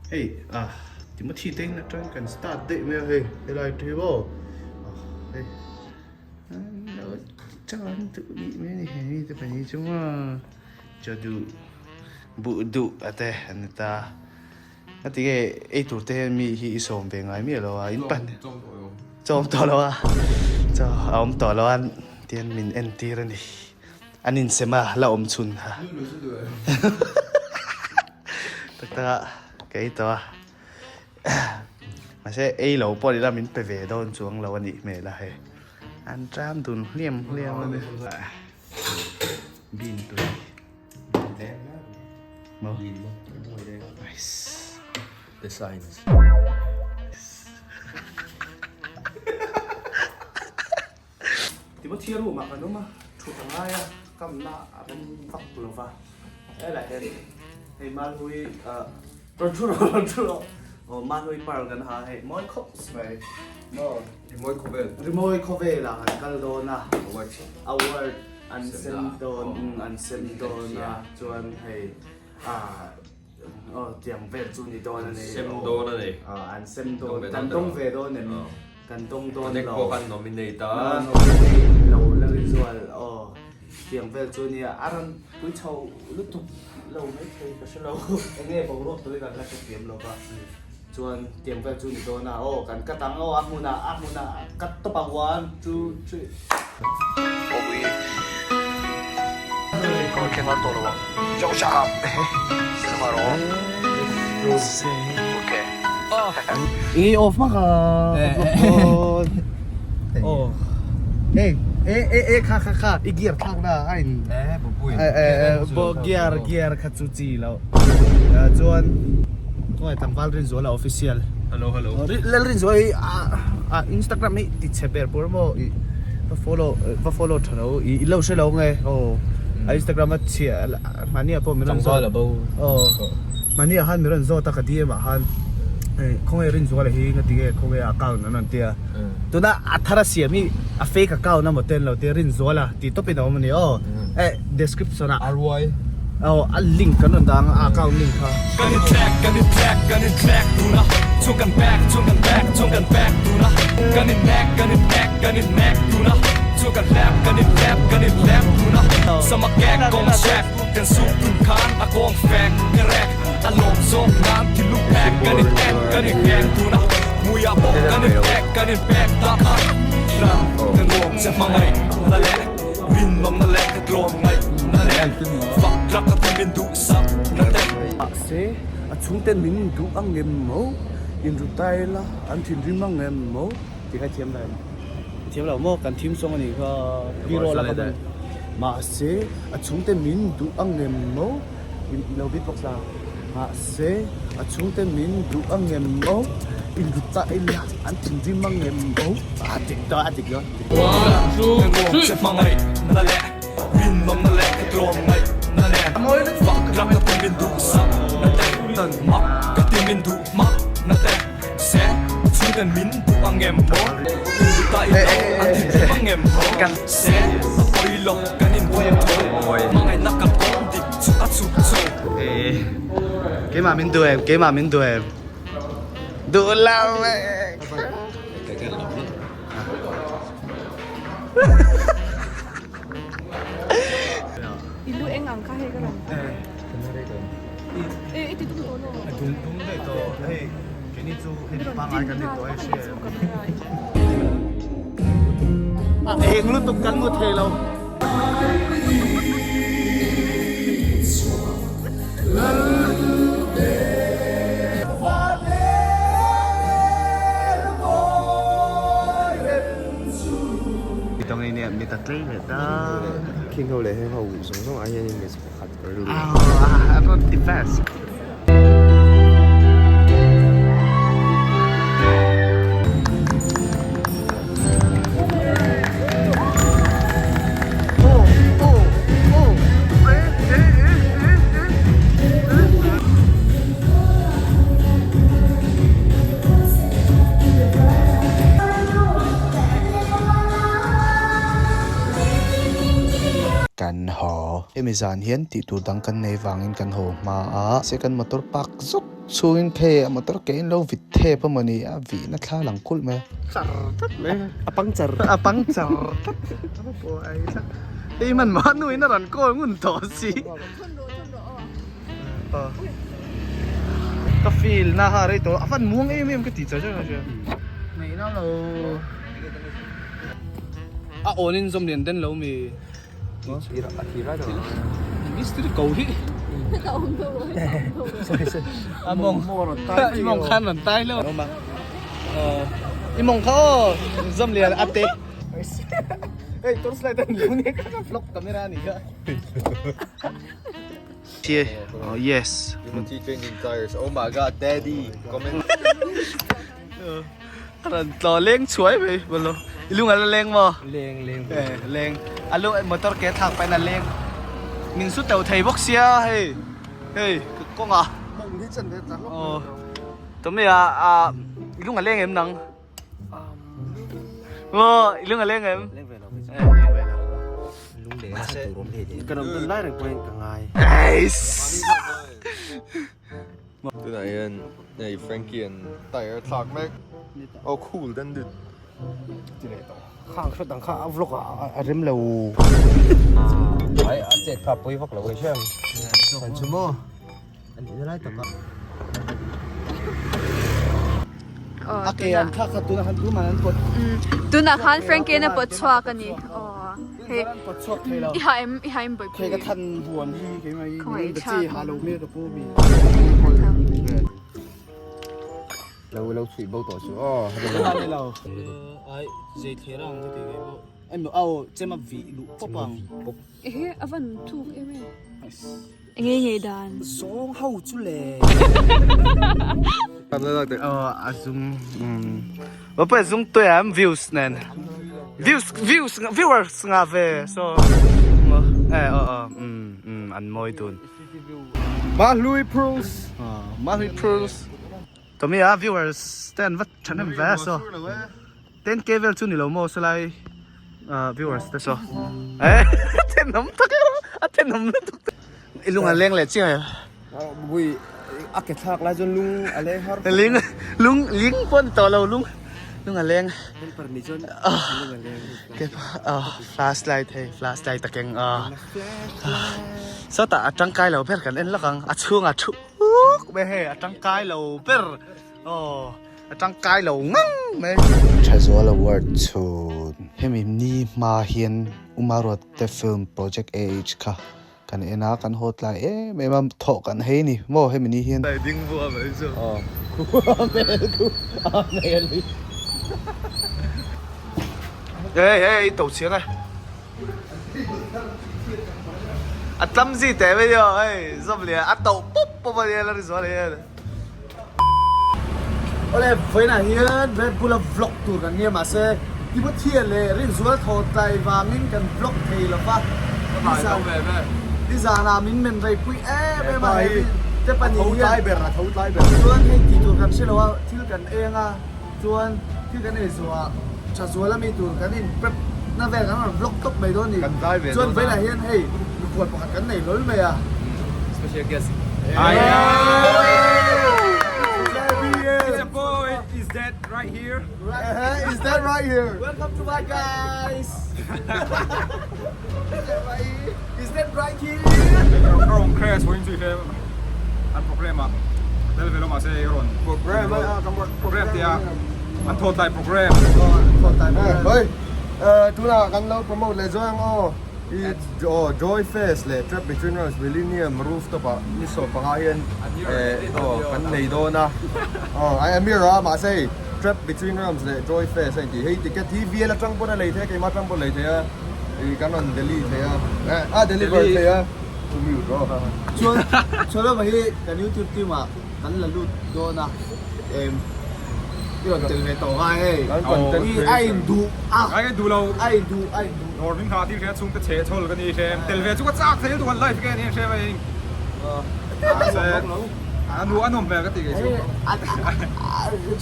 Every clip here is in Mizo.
Hei ah Timothy te in atang kan start daih mai a hei helai te hi maw ah hei chuan duh nih mai a ni he mi te pahnih chu maw chaw duh buh duh a te an ni ta a ti nge ei tur te hian mi hi i sawm ve ngai miah lo a in pan chawm tawh lo a chaw a awm tawh lo a tihian min entir a ni an insem a la awm chhun kha. Tak tak a ka ei tawh a mahse ei lo pawh nila min pe ve dawn chuang lo a nih hmel a hei an tram dun hliam hliam a ni bean tui maw nice the science Timothy room ah kan awm a, thut a ngai a, kamna a rem vak lo va, helai hian hei Manhui ah rawn thu rawh rawn thu rawh aw Manhui pearl kan ha hei mawi khawp mai maw Rimawi khawvel Rimawi khawvel ah kan kal dawn a Award Award an sem dawn an sem dawn a chuan hei ah aw tiang vel chu ni dawn a ni Sem dawn a ni an sem dawn kan dawng ve dawn em Kan dawng dawn lo. Connect pawh kan nominate a. Nominate lo la ri zual aw. Tiang vel chu nia a rawn pui chho lutuk lo mai thei ka hre lo. Enge boruak tui kan la hre thiam lo va. Chuan tiang vel chu ni dawn a aw kan cut ang aw a hmunah a hmunah cut tawp ang one two three. I off hmak a oh hey e e e kha kha kha i gear thlak na a in bo gear gear kha chu chi lo chuan khawngaih tlangval Rinzuala official hello hello Lal Rinzuala hi a Instagram hi ti chhe ber pawh emaw i va follow va follow tha lo i lo hre lo nge aw a Instagram a chhia mahni ah pawh min rawn zawt aw mahni ah khan min rawn zawt a ka DM ah khan khawnge Rinzuala hi nga tinge khawnge account an rawn tia tuna a thar a siam hi a fake account a maw ten lo tia Rinzuala tih tawp in a awm a ni aw eh description ah RY aw a link kan rawn dah ang a account link kha. Kan in thlek, kan in thlek, kan in thlek tuna Chung kan back, chung kan back, chung kan back tuna Kan in nek, kan in nek, kan in nek tuna Chung kan hlep, kan in hlep, kan in hlep tuna Sama kek, kawng a hrek, kan sup tun khan a kawng fek, ka rek A lawm zawk nan thinlung pek, kan in ek, kan in ngek tuna Hmuiah pawh kan in pek, kan in pek tak a Hlan ka nuam che hmangaih na leh Rinawmna leh ka tlawm ngaih na leh Fak tlak ka tum in duh sak na te. Mahse, a chhungten min duh ang em maw? Inru ta ila, an thinrim ang em maw? Tih kha i thiam lo em? I thiam lo maw? Kan thim sawng a nih kha, hero la ka hman. Mahse, a chhungten min duh ang em maw? I lo beatbox la. Mahse, a chhungte min duh ang em maw? Inru ta ila, an thinrim ang em maw? A dik dawn, a dik dawn. One, two, three. Hmangaih na leh rinawmna leh ka tlawm ngaih na leh fak tlak ka ti min duh sak na te mak ka ti min duh hmak na te se chhungten min duh ang em maw? Inru ta ila, an thinrim ang em maw? Se a pawi lo kan induh tho hmangaihna ka kawng dik chu a chuk chu. Keimah min duh em keimah min duh em duh lo e. I lu eng ang kha hei ka rawn e i ti tum tawh lo. Tum tum daih tawh hei keini chu hei pangai kan ni tawh hei hria em. Eng lutuk kan hmu thei lo. Khing ho leh heng ho zawng zawng ah hian in hmeichhe pakhat ka rilru Kan haw. Hemi zan hian tih tur dang kan nei vangin kan haw hma a, second motor park zawk. Chhungin phei a motor ke in lo vit thep a mawni a vihna thla lang kulh mai a. Char tlat mai a pang char a pang char tlat pawh a ei tlat hei hman mah nu in a rawn call ngun tawh si ka feel na kha rei tawh a van muang em em ka ti char char a hria ngaihna lo a awn in zawm lian den lo mi. Mystery ko hi. A mong i mong khan ran tai lo. I mong kha o zam lian ate. Hey, torchlight an lu ni ka vlog camera ni ka. Oh yes. Timothy changing tires. Oh my god, daddy. Comment. Ran tlo leng chuai mai bolo. I lung ala leng maw? Leng leng. Eh leng. A lu motor ke thlak pahin a leng. Min su teuh thei bawk sia hei. Hei kawnga. Mong hi chan ve ta hlawk. Aw. Tumi a a i lung a leng em nang? Maw i lung a leng em? Leng ve lo. Eh leng ve lo. Lung leng a tur awm hle hle. Ka ram dun lai reng pawhin ka ngai. Eiss. Tunah hian hei Frankie an tire a thlak mek. Oh cool den dude. Ti leh tawh. Khang hrat ang kha a vlog ah a rem lo. Ai a chet kha pawi vak lo e hriam. Kan chu maw. An tihna lai tak a. A ke an thlak kha tunah khan tuman an pawt. Tunah khan Frankie an a pawt chhuak a ni. Aw. Hei an pawt chhuak thei lo. I ha em i ha em bawih Hei ka than huan hi keimah hi Khawngaih min tha. chi ha lo me ka pu mi. Lo lo chhuih bo tawh chu aw. Ha ni lo. Ai zei thler ang ka ti kei pawh. Em aw chem a vih luh pawp ang. Ehe a van thuk em em. Enge ngei dan. Zawng ho chu le. Aw a zum Wa pawh zung tuai am views nen. Views views viewers nga ve so eh aw aw um um an mawi dun. Mahlui Pearls. Mahlui Pearls. Tommy a viewers te an va thahnem ve a so. 10k vel chu ni lo maw salai viewers te saw eh thenawm tak e a thenawm lutuk i lung a leng leh chiang e bui a ke thlak lai chuan lung a leng har ling lung ling pawh ni tawh lo lung lung a leng helper ni chuan lung a leng ke flashlight hei flashlight a keng a sawtah a tangkai lo ber kan en lawk ang a chhungah thuk mai hei a tangkai lo ber aw. A tangkai lo ngang mai. Thazual Award chhun. Hemi ni hma hian Umaruat te film Project AH kha kan en a, kan haw tlai em em a, thawh kan hei ni maw hemi ni hian. Dai ding vua mai chu. Aw khu a hmel khu a hmel hi. Hey hey i to chiang e. A clumsy teh mai nia hei zawm leh a to pawp pawp a nia la ri zual hian. Awle vawiinah hian Red Bull a vlog tur kan nia mahse Timothea leh Rinzuala thaw tlai vangin kan vlog thei lo va nizanah min men rei pui em em a hei te pahnih hian chuan hei tih tur kan hre lo a thil kan eng a chuan thil kan ei zawhah Thazuala mi tur kan in prep na vel kan rawn vlog tawp mai dawn a ni chuan vawiinah hian hei mikhual pakhat kan nei hlawl mai a. Special guest. It's a boy, is that right here? Is that right here? Welcome to my guys. Is that right here? Ron crash when you have an program a tel ve lo ma se ron Program a program tia an tho tai program Hei tunah kan lo promote leh zawng aw. I aw Joy Fest leh Trap Between Realms Millennium Rooftop ah ni 15 hian eh aw kan nei dawn a aw ai Amir a mahse hei Trap Between Realms leh Joy Fest a intih hei ticket hi VL atang pawn a lei thei a keimah atang pawn a lei thei a ih kan rawn deli thei a eh a deliver thei a chu mute rawh Chuan chuan hi kan YouTube team ah Kan la lut dawn a em i rawn tel ve tawh ngai hei Kan content creator. A in duh a. Ngai ngai duh lo. A in duh a in duh. Dawr hming kha thil hria chhung te chhe chhawl ka ni hrem tel ve chu ka chak thei lutuk an live ke ani hrem a eng. A nu a nawm hmel ka ti kei chu.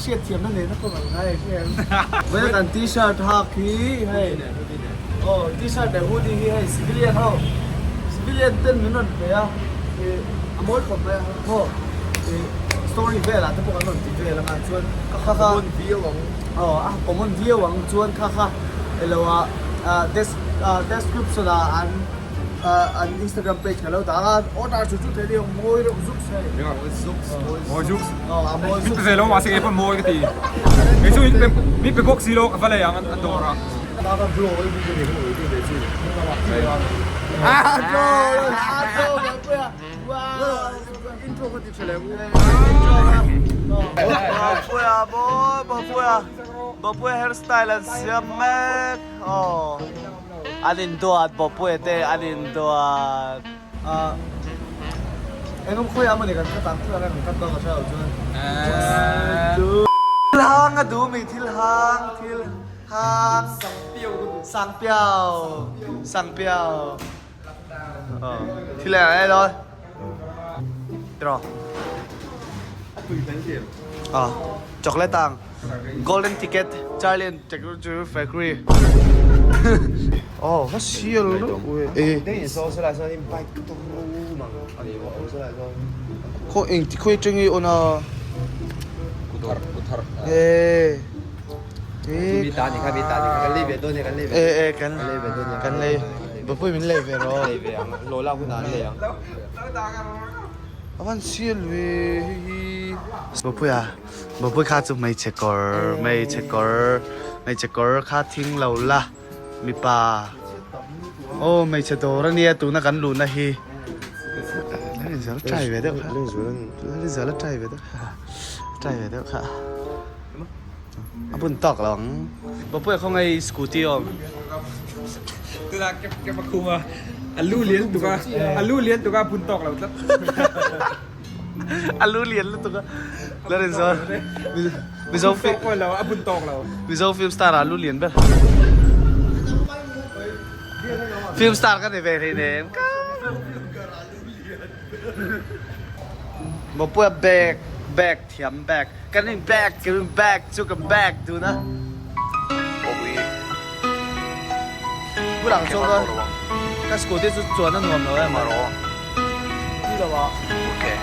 Hriat thiamna nen a kawm ang ngai hrem. Vawiin kan t-shirt hak hi hei aw t-shirt leh hoodie hi hei civilian ho civilian ten min rawn pe a. A mawi khawp mai a maw ih Story velah te pawh kan rawn ti vel anga chuan kha kha Common viau ang. Aw a common viau ang chuan kha kha elo a description ah an an Instagram page ka lo dah anga order chu chu thei ang mawi reuh zuk hei. Mawi zuk. Aw a mawi zuk. Min pe ve lo mahse kei pawn mawi ka ti. Kei chu min pe bawk si lo ka va lei ang an dawr ah. Ah draw ah draw Intro ka ti tha leh Bapuia maw Bapuia Bapuia hairstyle an siam mek aw an induat Bapuia te an induat ah engemaw khawiah emaw ni kan khat ang khawiah kan khat dawn ka hre lo chuan thil hang a duh mi thil hang thil hang sangpiau sangpiau Thil eng e dawn tiraw ah chocolate ang golden ticket Charlie and chocolate factory oh ka sial e khaw eng ti khawi atang nge on a e E e kan kan lei bapui min lei ve rawh a van sial ve hei hi bapui a bapui kha chu hmeichhe kawr hmeichhe kawr hmeichhe kawr kha thing lo la mipa aw hmeichhe dawr ania tuna kan luhna hi try ve deuh kha try ve deuh kha try ve deuh kha. A bun tawk lo ang. Bapuia khaw ngei scooty awm. Tuna ke ke pakhum a a lu lian tuk a a lu lian tuk a bun tawk lo tlat. A lu lian lutuk a la rin zawn Mizo film lo a bun tawk lo. Mizo film star ah a lu lian ber. Film star ka ni ve hlei nem. Bapuia bag bag thiam bag. Kan in back kan in back chu kan back dun a. Bulang chu ka ka scooty chu chuan a nuam lo em a. Ni lo a. Okay.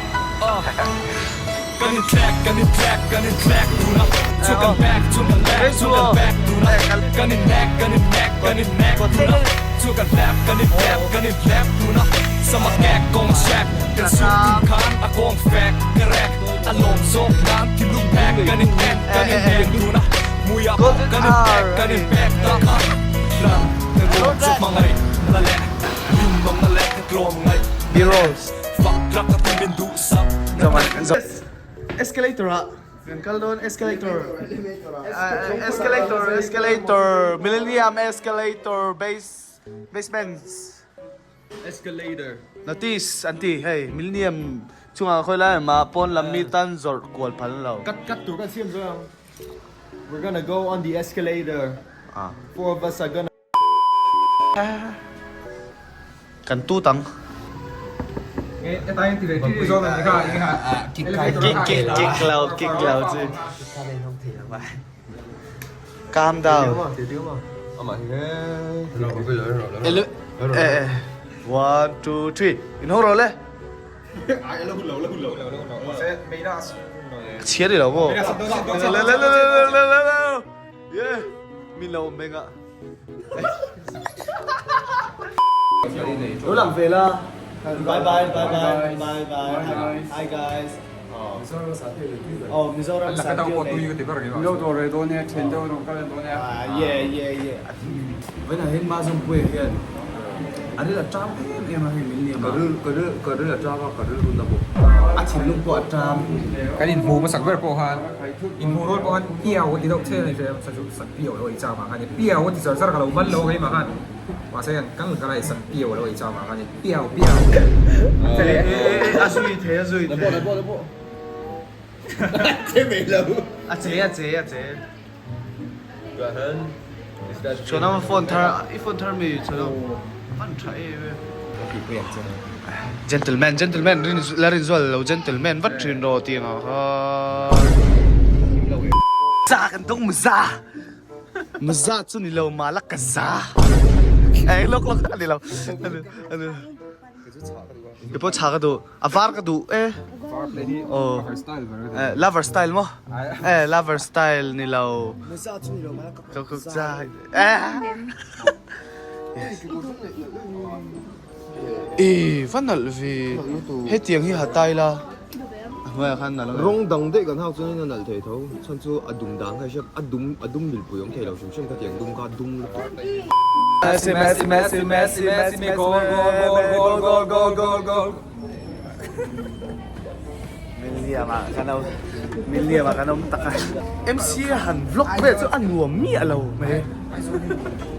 Kan in track kan in track kan in track dun a. Chu kan back chu kan back chu kan back dun a. Kan in nek kan in nek kan in nek dun a. Chu kan lap kan in lap kan in lap dun a. Sama kek kong shack kan su tum khan a kong fek ka rek. A lawm zawk nan thinlung pek kan in en kan in en dun a hmuiah pawh kan in pek kan in pek ta kha hlan ka ruam chu hmangaih na leh rinawm na leh ka tlawm ngaih na leh fak tlak ka tum in duhsak na leh. Escalator ah kan kal dawn escalator escalator escalator millennium escalator base basements. Escalator. Notice an ti hei Millennium chungah khawi lai emaw pawn lam mi tan zawrh kual phal lo. Cut cut tur kan siam zawk ang. We're gonna go on the escalator. Four of us are gonna. Kan tut ang. Kick kick kick lo kick lo chu. Calm down. One, two, three. In ho ro le. Chia đi đâu mo. Le le le le le le le. Yeah. Min lo menga. Lo lang ve la. Bye bye bye bye bye bye. Hi guys. Aw Mizoram Sathial nei. Mizo dawr reh dawn e, thian deuh rawn kal dawn e. Ah yeah yeah yeah. Vawiinah hian Mazawmpuia hian a ril a ṭam em em a hei min liam a. Ka ril ka ril a ṭam a, ka rilru na bawk. A thinlung pawh a ṭam. Kan inhmu hmasak ber pawh khan inhmu rual pawh khan piau a ti deuh che a ni hrem sa chu sak piau lo ei chang vang khan ni piau a ti char char ka lo man lo keimah khan mahse kan kan la ei sak piau lo ei chang vang khan ni. Piau piau. A zui thei a zui thei. La pawh la pawh. Che mai lo. A che a che a che. Chhuanawm phone thar i phone thar mi chhuanawm van tha em em. Gentleman gentleman rin la rin zual lo gentleman vat thin rawh tih ang kha. Za kan dawng za. Maza chu ni lo mah la ka za. Ei lawk lawk a ni lo. Kei pawh chha ka duh. A var ka duh e. Oh. Eh, lover style mo? Eh, lover style ni lo. Ka ka za. Eh. E, van nalh ve. Hetiang hi ha tai la. A hnuaiah khan nalh ang em? Rawng dang daih kan hak chuan a nalh thei tho. Chhan chu a dum dan kha hriat a dum a dum milpui awm thei lo hrim hrim kha tiang dum kha a dum lutuk. Messi Messi Messi Messi Messi me goal goal goal goal goal goal goal goal. Milniam ah kan awm Milniam ah kan awm tak a. MC a han vlog vel chu a nuam miah lo mai.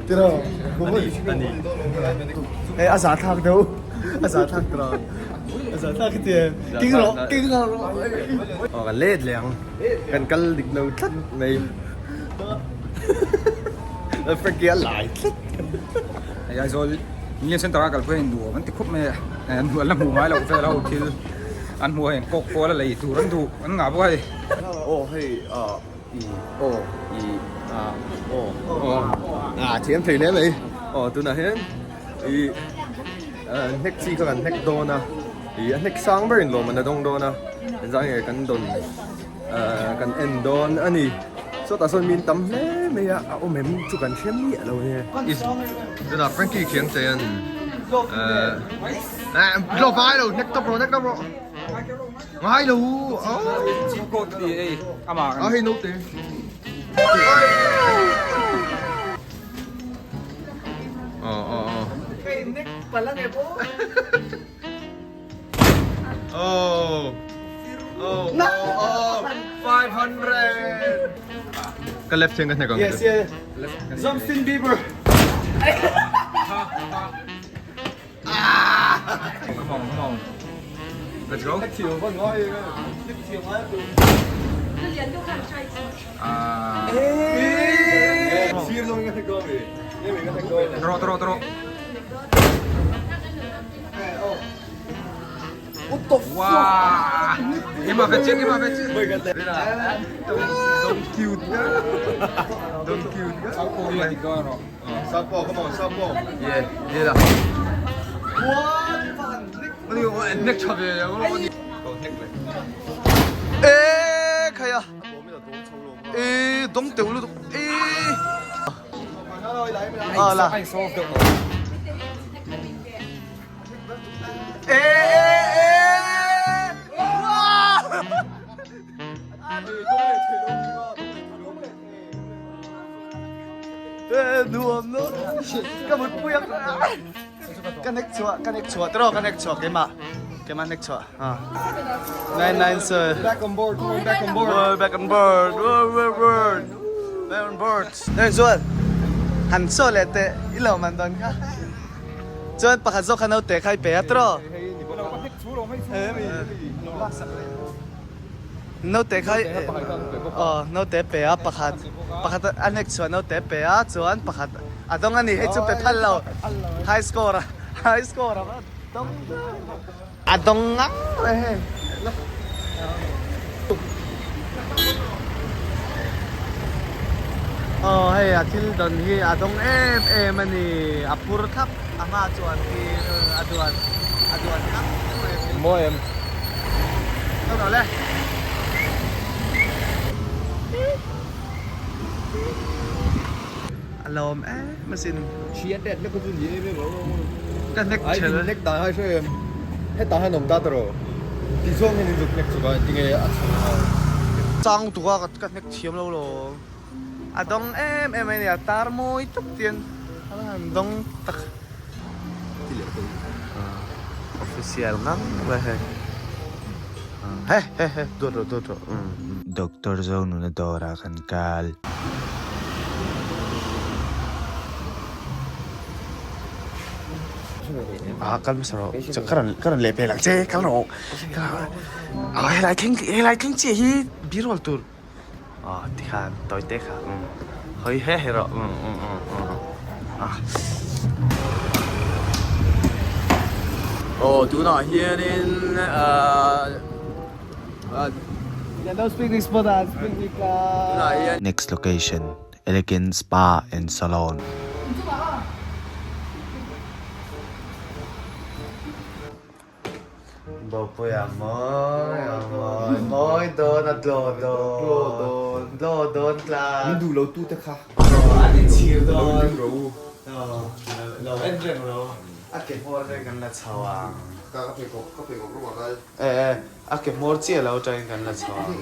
Tiraw ani. Hei a zahthlak deuh a zahthlak tiraw a zahthlak ka ti em king rawh king rawh Aw kan let leh ang kan kal dik lo tlat mai. Frankie a lai tlat. Hei Aizawl Million Center a kalpui a induh an ti khup mai a, an hmu an la hmuh ngai loh vel ho thil an hmuh a heng kawk kual a lei tur an duh an ngah bawk a hei. Aw hei ah i aw i ah aw ah thiam thei hle mai aw tunah hian i hnek chi kha kan hnek dawn a i a hnek sang berin lawm an la dawng dawn a engzah nge kan dawn kan en dawn a ni sawtah sawn min tam hle mai a a awm em chu kan hre miah lo nia tunah Frankie khiang che an eh glove a ngai lo hnek tawp rawh hnek tawp rawh ngai lo a hei naute aw aw aw Oh. Oh. No. Oh. 500. Ka left hand ka hnek ang. Yes, yes. Justin Bieber. Come on, come on. Let's go. Ah. Tro, tro, tro. What the fuck? Wow. Ima ve chick, ima ve chick. Don't cute nga. Don't cute nga. Sapo, come on, sapo. Yeah, yeah lah. What? Neck chop ye. Eh, khaya. Eh, dong teu lu. Eh. Ah la. Nuam no ka mut pui a ka nek chhuah ka nek chhuah tiraw ka nek chhuah keimah keimah nek chhuah 99 sir Back on board, come on, back on board. Back on board, board, board, back on board. Nên chuan han saw leh teh i lo man dawn kha. Chuan pakhat zawk kha naute kha i pe a tiraw? Naute kha aw naute pe a pakhat pakhat a hnek chhuah naute pe a chuan pakhat a dawng a ni hei chu pe phal lo high score a high score a dawng a dawng ngang mai hei. Aw hei a thil dawn hi a dawng em em a ni a phur thlap a hma chuan khi a duan a duan ngang mai a thil Mawi em? Ka rawh le. A lawm em asin. Hria tet hlek chu ni em em lo. Ka hnek chhel. Ai hnek dan hai hre em. Hetah hian awm ta tawh. Ti zawng hian in zuk hnek chuk a tinge a chhung a. Chang tuk a ka hnek thiam lo lo. A dawng em em a ni a tar mawi tuk tian a han dawng tak. Official ngang mai hei. He he he duat rawh duat rawh. Doctor Zonuna dawrah kan kal. Ah kal hmasa rawh ka rawn ka rawn leh pel ang che kal rawh ah helai thleng helai thleng chiah hi birual tur ah tikhan tawi te kha umm hawi he he rawh umm umm umm ah. Aw tunah hianin ah ah. Tunah hian. Next location Elegant Spa and Salon. Mapuia mawi a mawi mawi dawn a tlaw dawn tlaw dawn tlat. Min duh lo tu te kha. An inchhir dawn. Lo in ring rawh u. Lo en reng rawh u. A ke hmawr te kan la chho ang. Ka pheikhawk ka pheikhawk rawh a kal. E e a ke hmawr chiah lo atangin kan la chho ang.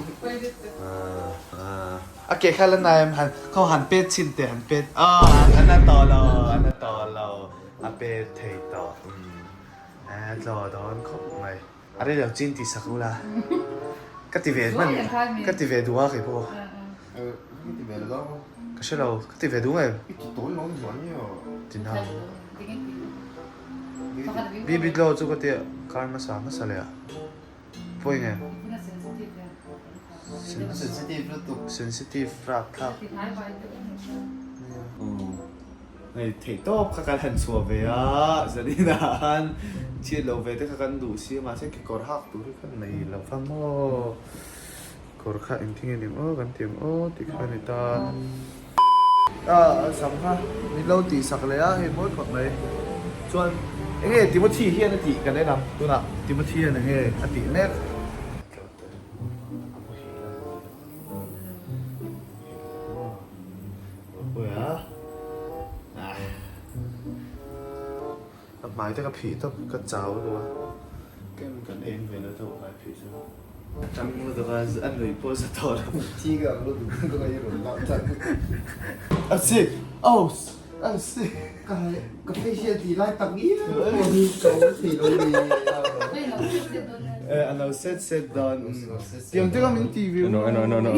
A ke kha la nai em han khaw han pet chhin teh han pet aw a na tawh lo a na tawh lo a pet thei tawh. A tlaw dawn khawp mai. A rei lo chin tih sak ula. Ka ti ve hman ka ti ve duh a kei pawh. Ka ti ve lo dawn. Ka hre lo ka ti ve duh ngei. I ti tawn lo ni zual nia. Ti na. Bibi tlaw chu ka tia kar hmasa hmasa leh a. Pawi nge. Sensitive lutuk. Sensitive rak thlak. Hei theih tawp kha kan han chhuah ve a, Zarina khan chhiat lo ve te kha kan duh si a, mahse kekawr hak tur hi khan nei lo va maw, kekawr kha engtin nge ni ang aw kan ti ang aw tih kha a ni ta. A sam kha min lo tih sak leh a, hei mawi khawp mai. Chuan enge Timothy hian a tih kan en ang tunah Timothy hian enge a tih mek. A hmai te ka phih tawp ka chau lutuk a kem kan eng ve lo deuh hmai phih chu a tang lutuk a a nuih pawh za tawh lo thi ka ang lutuk ka ngaih rawn lak chan a si oh a si ka ka facial tih lai tak ngial pawh hi ka awm thei lo ni e a lo set set dawn tiang te kha min ti ve no no no no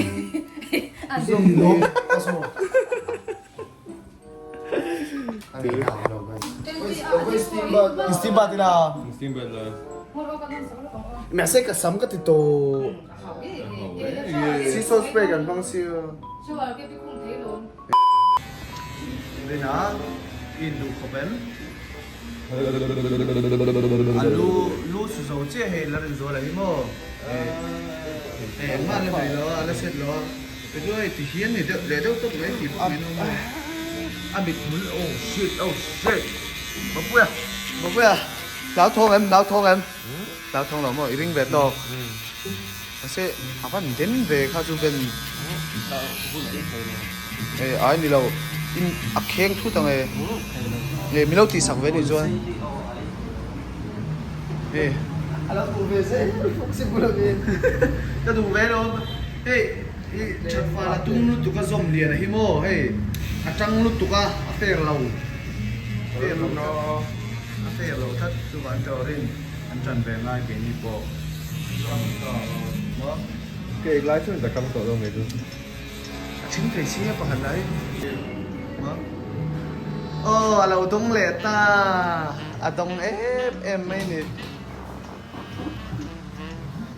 Steam bath ila. Steam bath la. Mahse ka sam ka ti tawh. Sea salt spray kan hmang si a. Rina i induh khawp em? A lu lu su zo chiah hei la rin zual a hi maw? Engmah la hnawih lo a, a la set lo a. Kei chu hei ti hian ni deuh leh deuh tawp mai tih pawh min awm a. A mit hmul oh shit oh shit Bapuia Bapuia hlauthawng em hlauthawng em hlauthawng lo maw i ring ve tawk mahse a van den ve kha chu ben eh ai ni lo in a kheng thut ang e eh min lo tih sak ve ni chuan eh a lo duh ve zel bawk si bula mi ka duh ve lo hei i that fal a tum lutuk a zawm lian a hi maw hei a tang lutuk a a fair lo fair lo a fair lo tlat chuvang turin an tan ve ngai keini pawh maw. Ka ek lai chuan ka tang tawh lo mai chu. A thing thei si a pakhat lai maw. Aw a lo dawng leh ta a dawng em em mai ni.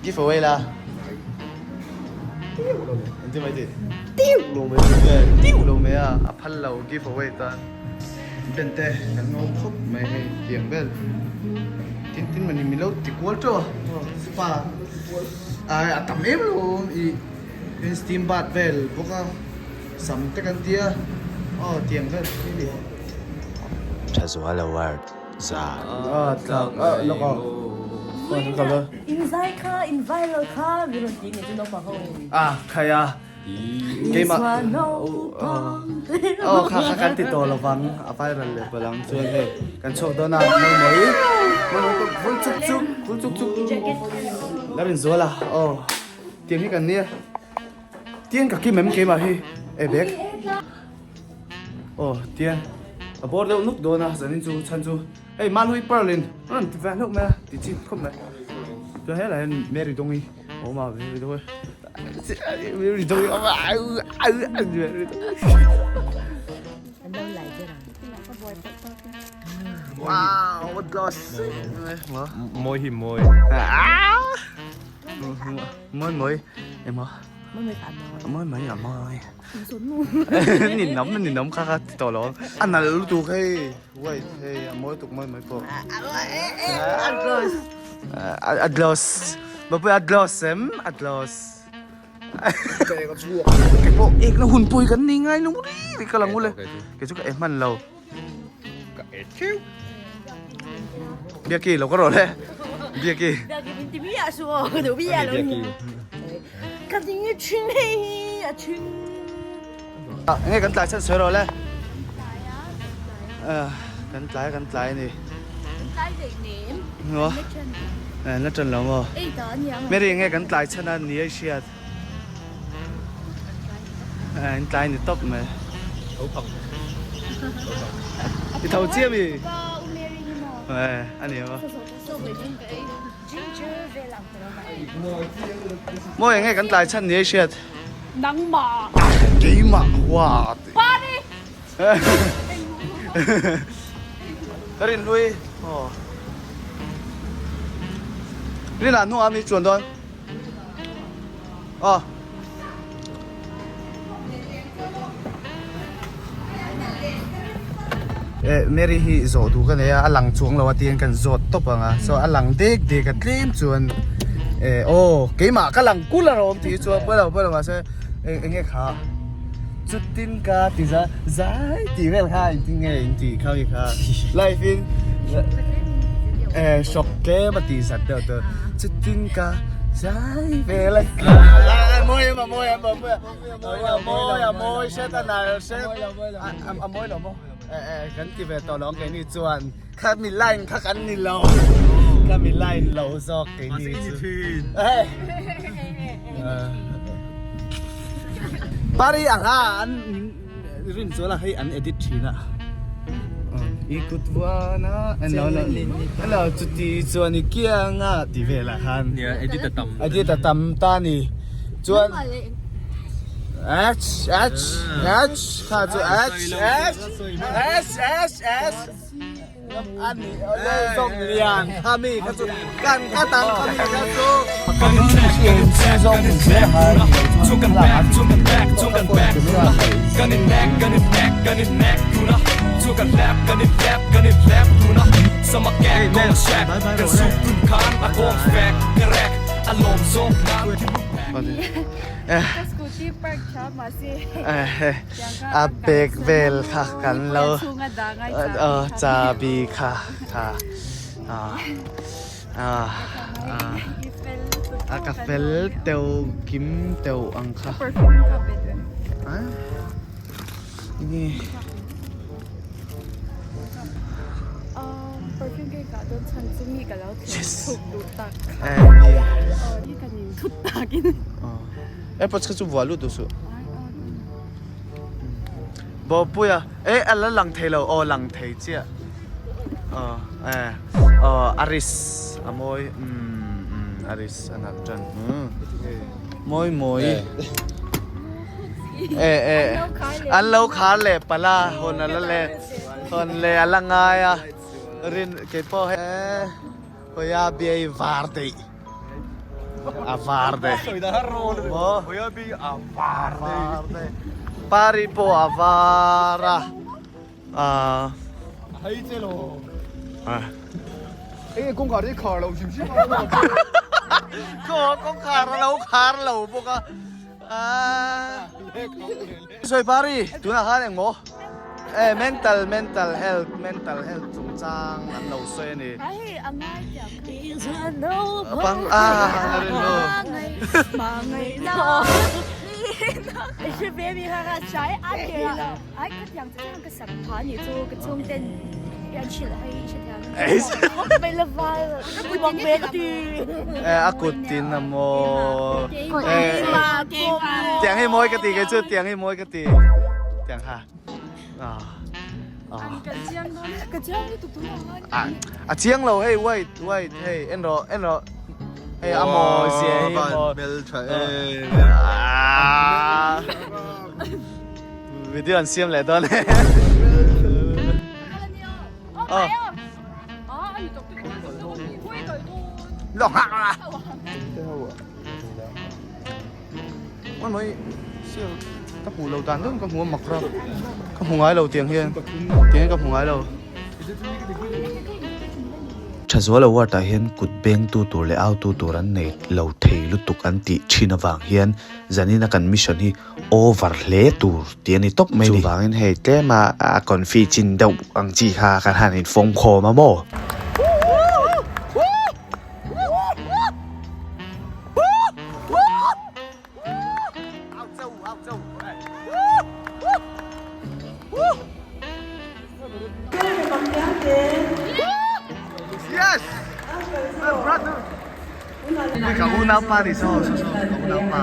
Give away la. Engtin mai tih? Tiu lo mai tiu lo mai a a phal lo give away tan. Ben te kan ngawng khawp mai hei tiang vel tin tin mani min lo ti kual teuh a spa ai a tam em lo i in steam bath vel bawk a sam te kan tia aw tiang vel hi ni. Thazual Award zan. A tlak a lawk a phone ka la. In zai kha in viral kha mi rawn ti nge chu naupang ho. A khai a. Keimah aw kha kha kan ti tawh lovang a viral leh palh ang chuan hei kan chhuak dawn a mawi mawi mawi mawi pawh vul chuk chuk vul chuk chuk la rin zual a aw tiang hi kan nia tiang ka kim em keimah hi e bag aw tiang a bawr deuh nuk dawn a zanin chu chhan chu hei Malui Pearl in a rawn ti ve hlauh mai a ti chi khawp mai chuan helaiah hian Mary Dawngi a awm a Mary Dawngi. Wow, what gloss? Mawi hi mawi. Mawi mawi. Em hả? Mawi mawi à mawi. Nhìn nóng nhìn nóng kha kha tỏ lo. Ăn là lu tu hei. Wait, hei, mawi tuk mawi mawi po. A gloss. A gloss. Bapui a gloss em? A gloss. Kei pawh ekna hun pawh hi kan nei ngai lo ri ri ka lang ule. Kei chu ka e hman lo. Ka e theuh. Biaki lo ka rawh le. Biaki. ti miah suh aw ka duh miah lo nia. Ka ding i thin hei hi a thin. Enge kan tlai chhan sawi rawh le. Kan tlai kan tlai a ni. Kan tlai daih nem. Maw? An la ṭan lo maw? Ei ta a nia. Mary enge kan tlai chhan a ni a i hriat? An tlai ni tawp mai. Tho phang. I tho chiah mi? Ka u Mary hi maw? A ni maw? Mawi enge kan tlai chhan ni a i hriat? Nangmah. Keimah huat. Party! Ka rin hlui aw. Rinah hnuah mi chuan dawn. Aw. Eh Mary hi zawh duh ka nei a, a lang chuang lo a tiin kan zawt tawp ang a, so a lang dek dek a tlem chuan eh aw keimah ka lang kul a rawm tih hi chuan pawi lo pawi lo mahse eng nge kha chutin ka ti za zai tih vel kha engtin nge in tih kha mi kha live in eh shock tlem a tih zat deuh tur chutin ka zai vel a mawi em a mawi em a mawi a mawi a mawi hret a nal hret a mawi lo maw eh eh kan ti ve tawh lo ang keini chuan kha mi line kha kan ni lo kha mi line lo zawk keini chu eh Pari ang a an rin chuan a hei an edit thin a i kut vuan a lo lo chuti chuan i kiang a ti velah khan edit a tam edit a tam ta ni chuan h h h kha chu h h s s s A bag vel kha kan lo chabi kha kha a ka fel teuh kim teuh ang kha enge airpods kha chu vuah lut duh suh. Bawpuia eh a la lang thei lo aw lang thei chiah aw eh aw aris a mawi umm umm aris a nalh tan umm mawi mawi eh eh an lo khar leh palh a hawn a la leh hawn leh a la ngai a rin keipawh he hawia biai var daih. A var daih. Maw? A var daih. Pari pawh a var a. Ah. Hei che lo. Ah. Enge kawngkhar hi khar lo hrim hrim a. Khaw kawngkhar a lo khar lo bawk a. Ah. Sawi Pari, tunah khan engmaw? Eh mental mental health mental health chungchang an lo sawi a ni. Pang a a rin lo. Eh a kut tin a maw. Eh tiang hi mawi ka ti kei chu tiang hi mawi ka ti. Tiang ha. A chiang lo hei white white hei en rawh en rawh hei a mawi zia hi maw video an siam leh dawn e lo nghak la Mai mai sial ka hmuh lo dan dawn ka hmu a mak ra ka hmu ngai lo tiang hian tiang hian ka hmu ngai lo. Thazual award ah hian kut beng tu tur leh au tu tur an nei lo thei lutuk an tih thin avang hian zanin a kan mission hi over hle tur tih a ni tawp mai a ni. Chuvangin hei tlem a a confi chin deuh ang chi kha kan han infawm khawm a maw? Ka unaupa ni saw saw saw ka unaupa.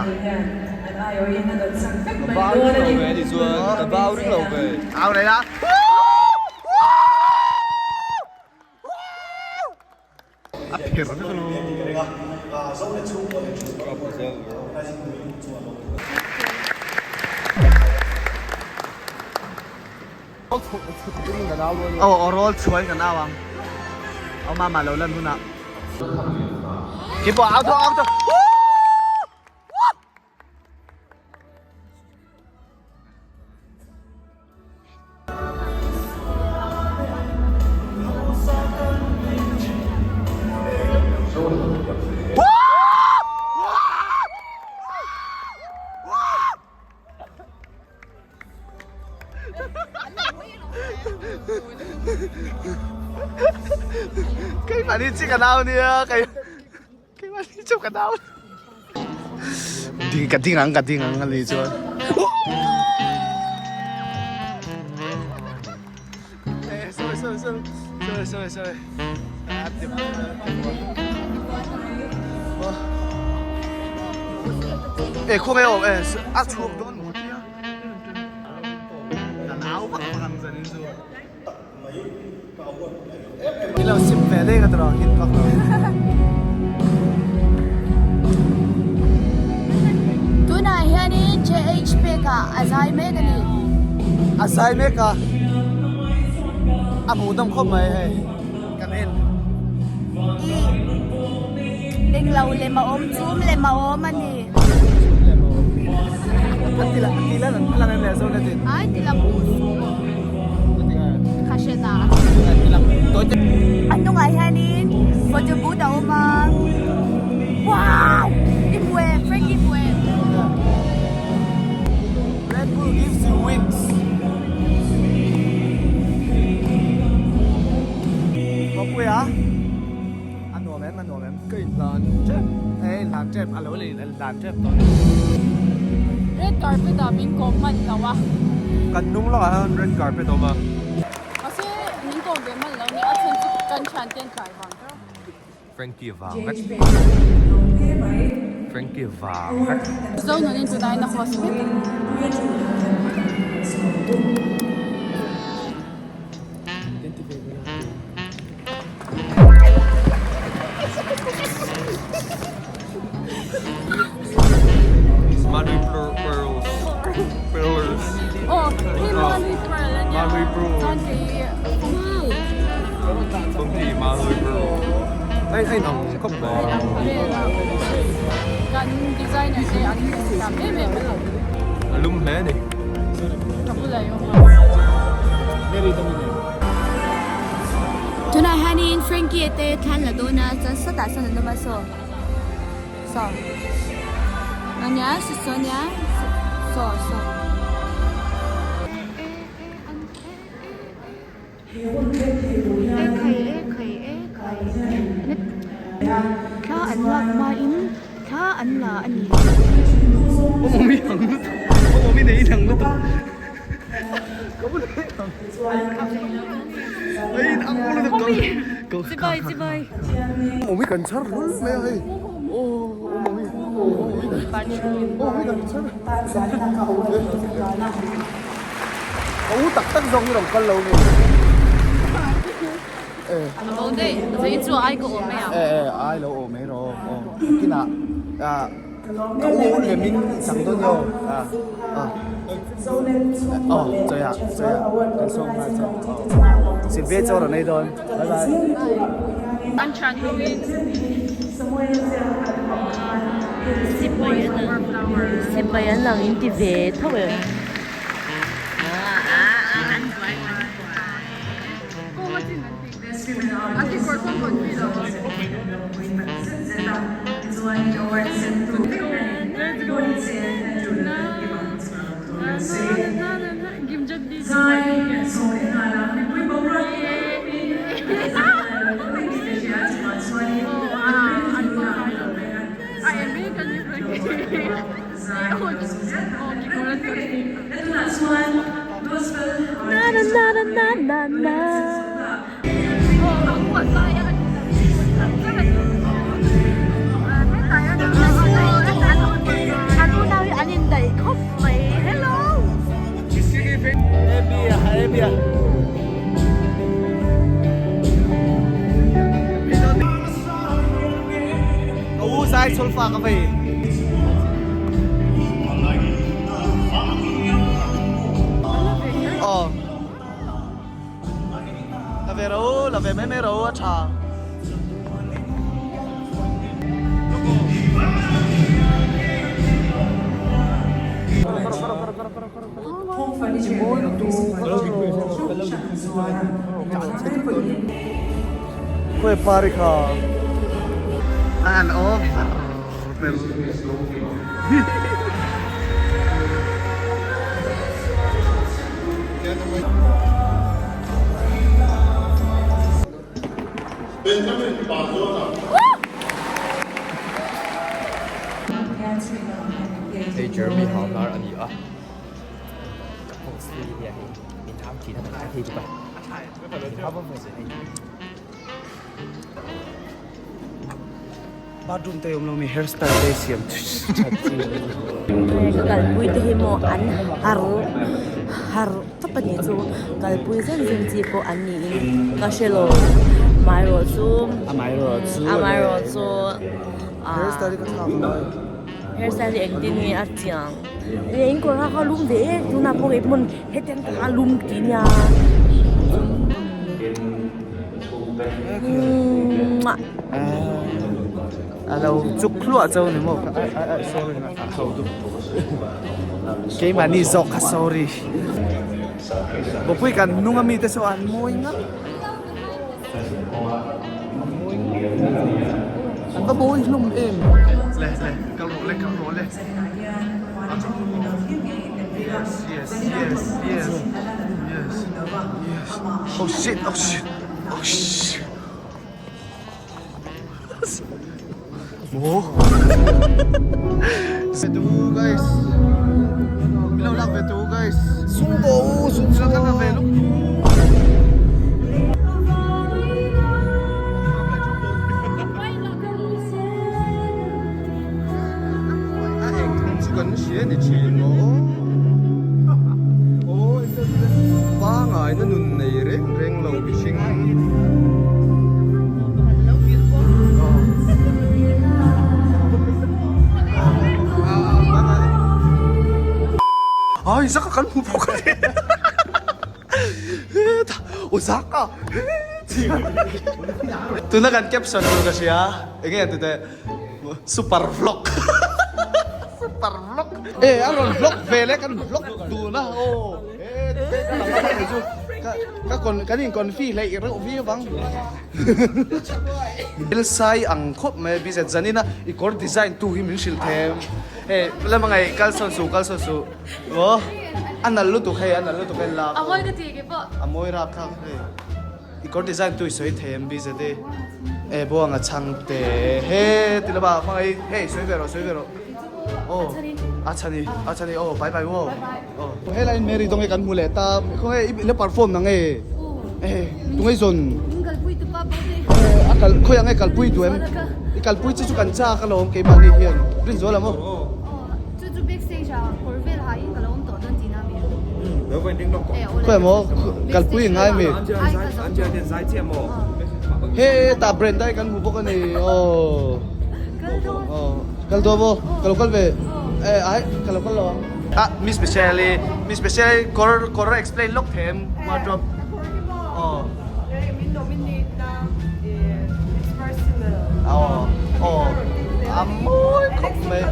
Ka bau ring lo ve ni chuan ka bau ring lo ve. Au nei la. A pher vek lo. Aw aw rawl chhuai kan au ang. Aw mama lo lan hunah. Keep on out out. Keimahni chi ka nau nia kei keimahni chu ka nau ding ka ding ang ka ding ang ani chuan sorry sorry sorry sorry sorry sorry e khaw nge awm e a chhuak dawn maw tia ka nau vak vak ang zanin chu i lo sim ve deuh a tawh hit vak lo. Tunah hianin JH pekah a zai mek a ni. A zai mek a, a hmuhnawm khawp mai hei kan en. I englo lem a awm, chum lem a awm a ni. Chum lem a awm. A ti lang, a ti lang, a lang em le zo na tin. Ai ti lang tu su. Kha hre ta. A ti lang tawi te. A hnungah hianin photo booth a awm a. Wow! I hmu em? Frank i hmu em? Red Bull gives you wings. Mapuia a nuam em a nuam em ka inhlan tep e inhlan tep a lo in inhlan tep tawh Red carpet ah min kawm hman lo a. Kan hnung lawkah hian red carpet a awm a. Mahse min kawm ve hman lo nia a chhan chu kan thian te an tlai vang ber. Frankie vang vek Frankie vang vek. Zo nunin tunai na host vek. Manui pearls pearls Oh, hei Manui pearl a nia. Manui pearl. Chuan kei Funky Manui pearl. Ai ai nang khawp mai. Ai ang vel a. Kan designer te an thiam em em a. A lum hle a ni. Ka bulah i awm a. Tunah hianin Frankie te thlan la dawn a chuan sawtah sawn an awm a saw saw ania saw saw ania saw saw. Ekhai ekhai ekhai thla an lak hmain thla an la a ni. Awmawmi ang lutuk awmawmi nei in ang lutuk ai in ang lutuk ko Chibai chibai. Awmawmi kan chhar hlul mai a hei aw awmawmi awmawmi kan chhar. Ka u tak tak zawng hi rawn kal lo nge. A bo daih, zai chu ai ka awm mai ang. E e ai lo awm mai rawh aw. Kinah ka u lem in chang dawn nge aw. A aw chawia chawia kan sawm nghal che aw. Silvia chaw rawn ei dawn. Bye bye. An thian ho in. Sipai an lang in ti ve tho em. nia. Ka u zai chawlfa ka vei. Aw. La ve ro, la ve mai mai ro a tha. Khawi pari kha an off Hei Jeremy Hauhnar a ni a. Ka post hi nia hei min thau thin a ka thei bawk a min thau vak vak zel hei. Bathroom te awm lo mi hair style te siam that chi. Ka kalpui te hi maw an har har tawp a ni chu kalpui zen zen chi pawh an niin ka hre lo amaherawhchu amaherawhchu hair style hi ka thlak ngai hair style hi engtin nge a chiang. Eng in kawr kha kha lum ve e tunah pawh kei pawn hetiang taka lum tih nia a lo chuk hluah cho ni maw ai ai ai sorry a ho duh keimahni zawk kha sorry bawpui kan hnung ami te saw an mawi ngap an va mawi hlawm em le le kal rawh le kal rawh le. Yes yes yes yes yes yes oh shit oh shit oh shit Maw Ve tu guys Min lo lak ve tu guys Sung bo sung sung kan la ve luk A eng thung chu kan hria ni thin maw aw pangaina nun nei reng reng lo mihring ai zaka kan hmu bawk a ni hetah aw zaka Tuna kan caption tur ka hria enge an ti teh super vlog super vlog e a rawn vlog ve le kan vlog dun a aw e ka lam a chu ka ka kan in confi hleih reuh viau ang thil sai ang khawp mai bizet zanin a i kawr design tu hi min hrilh them e lama ngai kal sawn suh kal sawn suh aw a nalh lutuk hei a nalh lutuk hei la a mawi ka ti ke pawh a mawi rap thlak hei. I kawr design tu i sawi thei em BZD? E buanga chhang te he ti lama hmangaih i hei sawi ve rawh sawi ve rawh aw a chhani a chhani aw bye bye aw aw helai in Mary dawng e kan hmu leh ta khawnge i la perform na nge e tunge i zawn a kal khawi ang e kalpui duh em i kalpui che chu kan chak alawm keimahni hian rinzuala maw. Khawi maw kalpui in ngai mi he tah brand ai kan hmu bawk a ni aw aw kal dawn maw ka lo kal ve e ai ka lo kal lo ang ah miss Michelle i miss Michelle i kawr kawr a explain lawk thei em wardrobe aw aw aw a mawi khawp mai.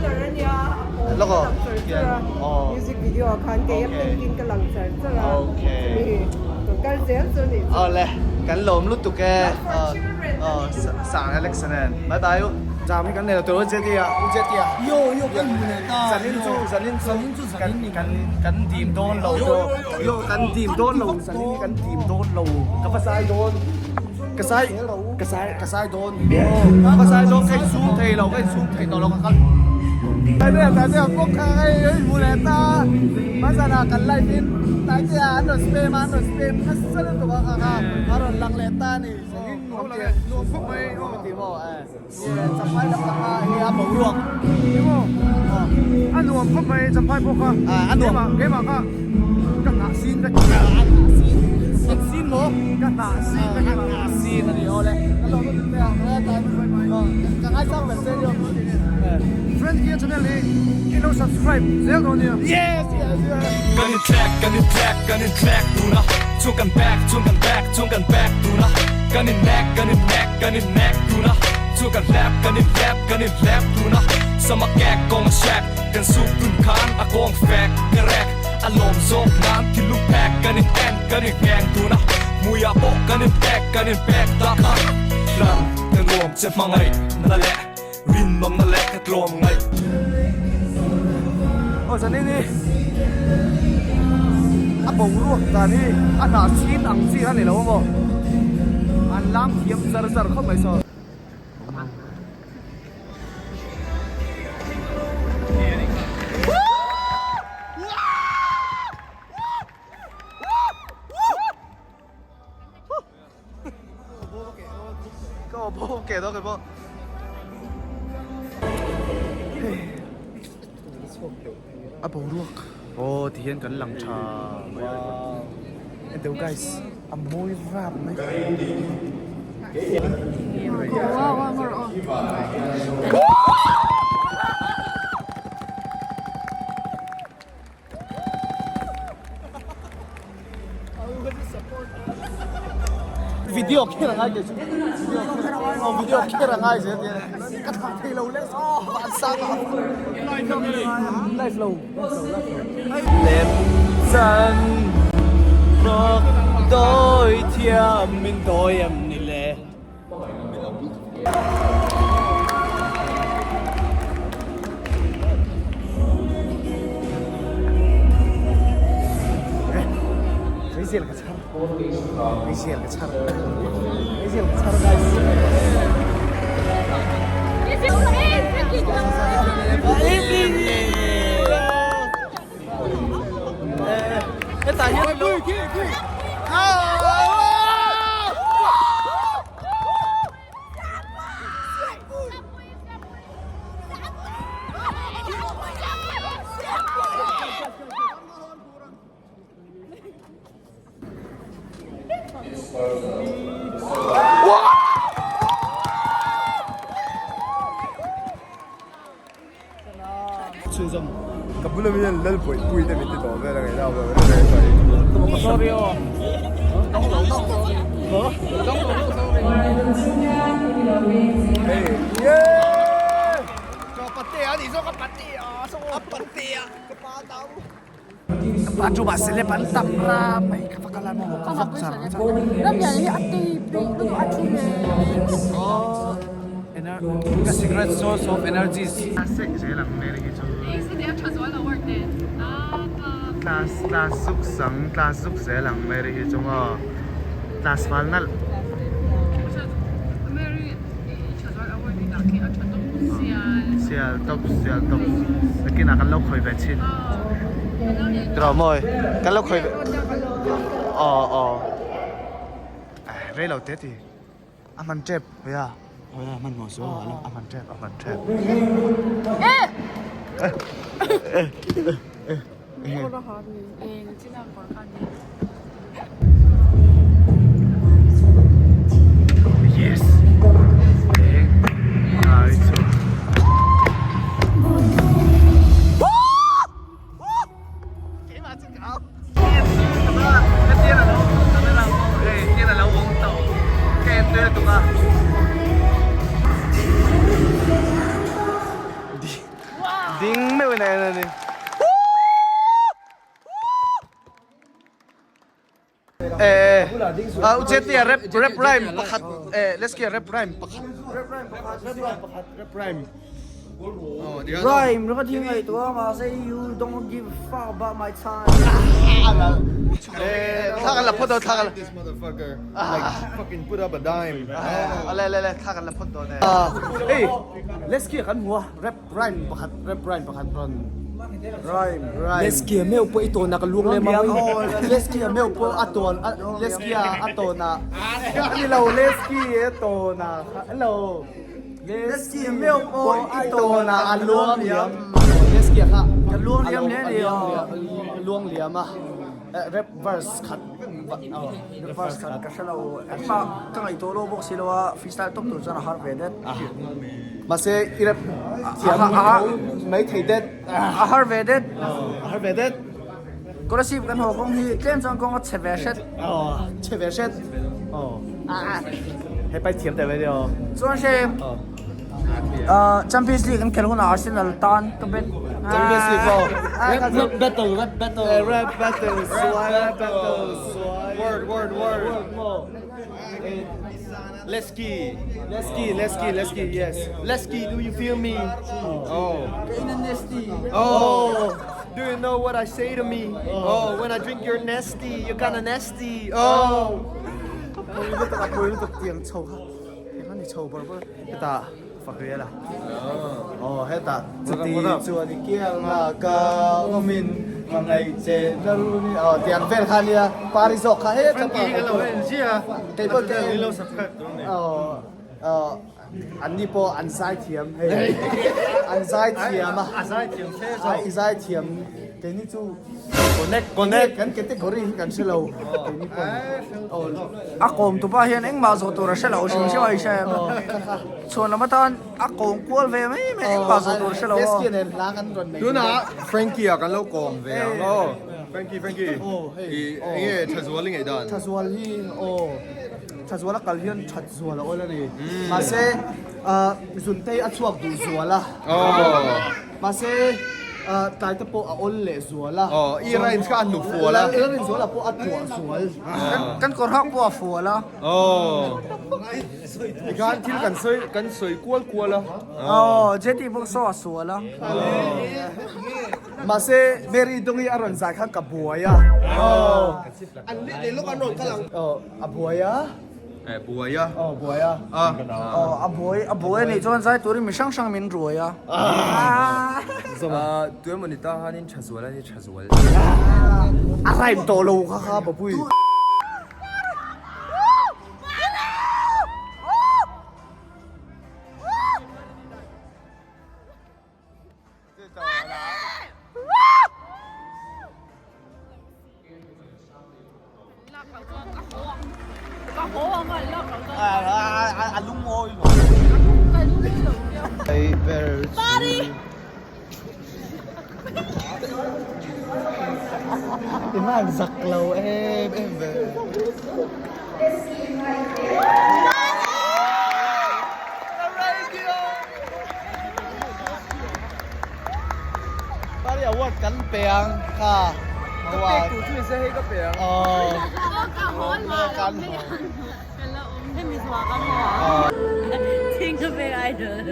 Lawk aw hian aw Music video ah khan kei a pink in ka lang char char a Okay chumi kal zel chu ni chu. Awle kan lawm lutuk e aw aw Sang Alex nen bye bye u. Zam hi kan nei lo tur u Jetia u Jetia Yo yo kan hmu leh ta Zanin chu zanin chu kan kan kan dim dawn lo chu yo kan dim dawn lo zanin hi kan dim dawn lo ka va zai dawn ka zai ka zai ka zai dawn aw ka zai dawn ka insum thei lo ka insum thei tawh lo ka kal Taitea Taitea bawk kha hei hei hmu leh ta hmazanah kan live in Taitea an rawn spam a an rawn spam nasa lutuk a kha kha a rawn lang leh ta a ni zanin nuam ti nuam khawp mai nuam ti maw e Champhai lam tak kha hei a boruak a nuam khawp mai Champhai pawh kha a nuam keimah kha ka nghah sin vek a nghah sin. Sin maw? Ka hnah sin ka hnah sin a ni aw le. Ka lawm lutuk te a. Ka ngaisang ber che nia. Friend Gear channel hi i lo subscribe zel dawn nia. Yes yes yes. Kan in thlek kan in thlek kan in thlek tun a Chuan kan back chuan kan back chuan kan back tun a Kan in nek kan in nek kan in nek tun a Chuan kan hlep kan in hlep kan in hlep tun a Sama kek kawng a shek kan suk tun khan a kawng fek ka rek A lawm zawk nan thilung phek kan in en kan in ngheng tun a Hmuiah pawh kan in pek kan in pek ta kha Hlan ka nuam che hmangaih na leh rinawmna leh ka tlawm ngaih. Aw zanin hi a boruak dan hi a hnah chhin ang chi a ni lo amaw an lam thiam zar zar khawp mai saw. Ka aw pawh ke dawn pawh. A boruak. Aw ti hian kan lang tha. Enteu guys a mawi rap mai. Video kher angai ke chu video kher angai zel tia ka thlah thei lo le van sang a live lo lem chan rawk dawi thiam min dawi em ni le. Meizial ka chhar meizial ka chhar meizial ka chhar guys. Hetah hian Chhunzawm. Ka bula mi hian Lalbawihpui te min ti tawh vel a ngaihna a awm lo. Sorry aw. Ka patea ni zawk a patea a patea ka pa tau. Ka pa chu mahse le pan tam ra mai ka va kal a maw ka vak char char. Ram lian hi a tei peih lutuk a thu le. Aw ka secret source of energies. A seh zel ang Mary hi chu. Class class zuk sang class zuk zel ang Mary hi chu maw class fal nalh. Sial top sial top nakinah kan lo khawi ve chhin tiraw mawi kan lo khawi ve aw aw rei lo te ti a hman tep hawia hawia hman hmawh suh a hman tep a hman tep Yes. Ai chu. Keimah chu ka au. Ka tian a lo tian a lo awm tawh. Ka en tui lutuk a. Ding meuh in a en a ni. Eh, ah, u Chetia rap rap rhyme pakhat eh let's get rap rhyme pakhat rap rhyme pakhat rap rhyme pakhat rap rhyme. Rhyme ringa thing ngaih tuah mahse you don't give a fuck about my time. Eh, thla kan la phawt dawn thla kan la. This motherfucker like fucking put up a dime. Le le le thla kan la phawt dawn e. Hey, let's get kan hmu a rap rhyme pakhat rap rhyme pakhat rawn rhyme rhyme Leskia meuh pawh i tawn a ka luang lem ang Leskia meuh pawh a tawn Leskia a tawn a ani lo Leskia a tawn a hello Leskia meuh pawh i tawn a a luang liam Leskia kha Ka luang liam hle ni luang liam a rap verse khat. Verse khat ka hre lo. Engmah ka ngaihtuah lo bawk si lo a, freestyle tawp tur chuan a har ve det. Mahse i rap thiam tho mai thei det. A har ve det. A har ve det. Scholarship kan haw kawng hi tlem chuan kawng a chhe ve hret. Chhe ve hret. He pai thiam teh mai ni aw. Chuan hre Champions League an khelh hunah Arsenal tan ka bet. Champions League aw. Rap battle, rap battle. Rap battle, suai rap battle, suai. Word, word, word. Word maw. Let's ski. Let's ski, let's ski, let's ski, yes. Let's ski, do you feel me? Oh. Ka in a nasty. Oh. Do you know what I say to me? Oh, when I drink your nasty, you're kinda nasty. Oh. Pui lutuk a, pui lutuk tiang chho kha. Eng a ni chho ber ber. Hetah fak rial a. Oh, hetah chuti chuan i kiangah ka awmin hmangaih che na ru ni. Oh, tiang vel kha nia. Pari zawk kha heta pa. Kei pawh ka en. Oh, oh, an ni pawh an zai thiam hei. An zai thiam a. A zai thiam hle zawk. Ai zai thiam. Keini chu Connect, connect. Kan category hi kan hre lo. Keini pawh. Oh. A kawm tupa hian engmah zawh tur a hre lo hrim hrim a i hre em? Chhuan lam atan a kawm kual ve mai mai engmah zawh tur a hre lo aw. Tunah Frankie-a kan lo kawm ve ang aw. Frankie, Frankie. I enge Thazual i ngaih dan? Thazual hi aw Thazual a kal hian Thatzual a awl a ni. Mahse Zuntei a chhuak duh zual a. Mahse tlai te pawh a awl leh zual a. Aw, i rhymes kha a hnu fual a. I rhymes zual a pawh a tuah zual. Kan kawr hak pawh a fual a. Aw. Tikhan thil kan sawi kan sawi kual kual a. Aw, JT pawh saw a sual a. Mahse Mary Dongi a rawn zai khan ka buai a. Aw. An leh lawk an rawn kal ang. Aw, a buai a. Eh, buai a. Aw, buai a. Aw, a buai, a buai a nih chuan zai turin mi hrang hrang min ruai a. Ah, tu emaw ni ta khanin tha zual a ni, tha zual. A rhyme tawh lo kha kha Bapui. Iman zak lo em em ve. Pari award kan pe ang kha. Ka pek tur chu nise hei ka pe ang. Aw. Ka hawn Ka kan Hemi zuah ka haw a. Thing ka pek idol.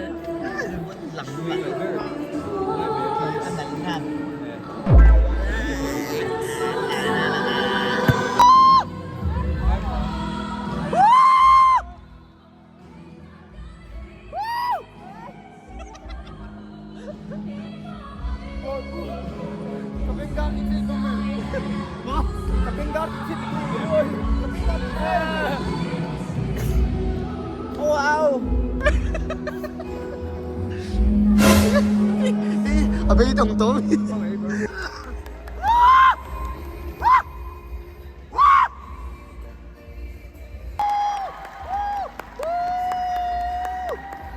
A beidawng tawh mi.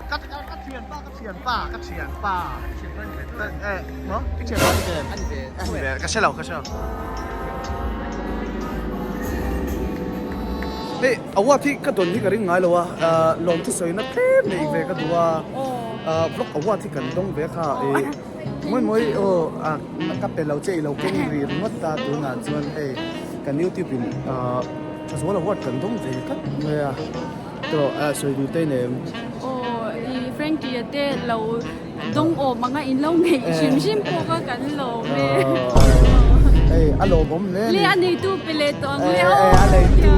Ka ka thianpa ka thianpa ka thianpa eh maw ka thianpa ni ve ani ve ani ve ka hre lo ka hre lo hei award hi ka dawn hi ka ring ngai lo a lawm thu sawi na tlem nei ve ka duh a vlog award hi kan dawng ve kha eh mawi mawi aw ka pe lo che i lo keng ri ringawt ta tunah chuan hei kan youtube in Tha zual award kan dawng ve tlat mai a tawh a sawi duh te nem. Aw i Frankie a te lo dawng awm anga in lo ngeih hrim hrim pawh kha kan lawm e. Hei a lawmawm hle ani. Le a neitu pe leh tawh ang le aw. A neitu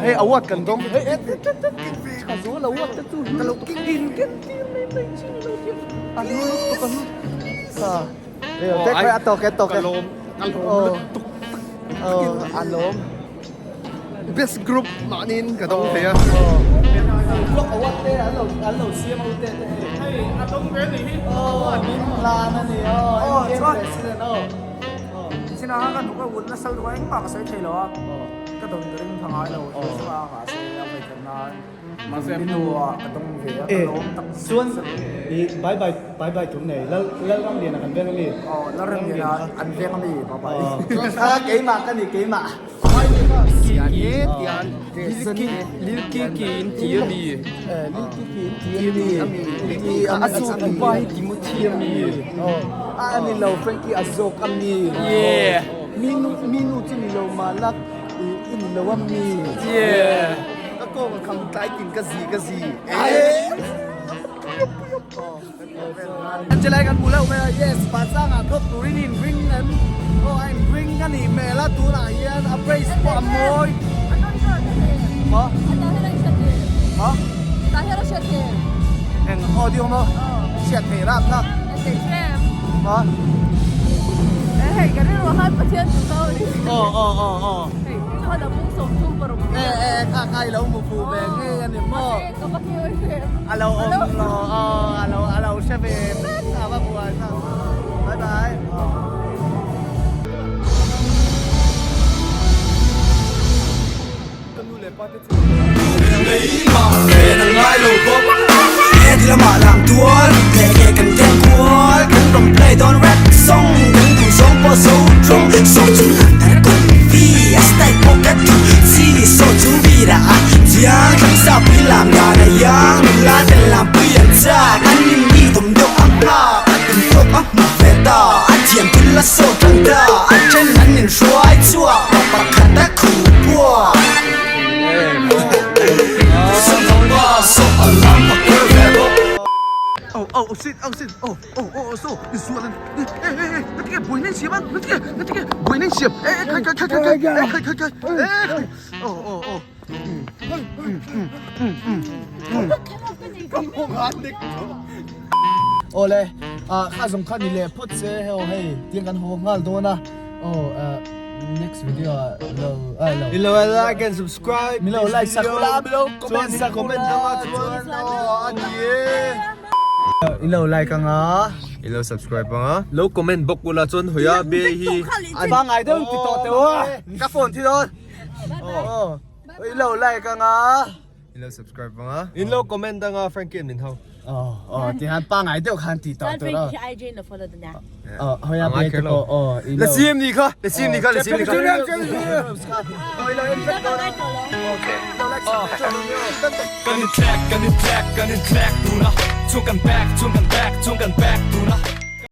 hei award kan dawng hei tha zual award te chu ka lo king in ken tir mai mai chin lo tir a hlu lutuk a hlu a tawk e tawk e. Ka lawm ka lawm lutuk. A lawm. Best group mahniin ka dawng thei a. Vlog award te an lo an lo siam ho te te hei. Hei a dawng ve a nih hi. Aw min hlan a ni aw. Aw chuan. President aw. chin a ka hnuk a ulh nasa lutuk a engmah ka sawi thei lo a ka dawn ka ring pha ngai lo he chunga mahse a vawikhat nan mi nu ah ka dawng ve a ka lawm tak Chuan i bye bye bye bye tur nei Lal Lalramliana kan veng ami aw Lalramliana an veng ami bye bye keimah ka ni keimah Chelai kan hmu lo mai a yes Pasanga thawk turin in ring em aw a in ring a nih hmel a tunah hian a brace pawh a mawi maw maw eng audio maw hriat theih rap kha maw aw aw aw aw e e kha kha i lo hmu fuh ve ngei a ni maw. A lo awm lo aw a lo a lo hre ve vek a va buai ta bye bye. Oh oh shit oh shit oh oh oh so sual eh eh eh ngatinge buai na insiam a ngatinge ngatinge buai na insiam eh eh khai khai khai khai eh khai khai khai eh oh oh oh Awle ah kha zawng kha ni leh phawt se heo hei tiang kan haw nghal dawn a aw ah next video ah lo ah lo Ilo like and subscribe milo like sak ula milo comment sak comment anga chuan aw a ni e ilo like anga ilo subscribe anga lo comment bawk ula chuan hawi a be hi pangai deuh ti tawh teuh a ka phone thi dawn aw ilo like anga ilo subscribe anga in lo comment anga Frankie an min ho aw aw ti han pangai deuh khan ti tawh tur Frankie IG in lo follow ta nia aw hawi a be te pawh aw ilo la sim ni kha la sim ni kha la sim ni kha aw ilo en vek dawn okay lo like Kan in track, kan in track, kan in track tuna Chuan kan back, chuan kan back, chuan kan back tuna.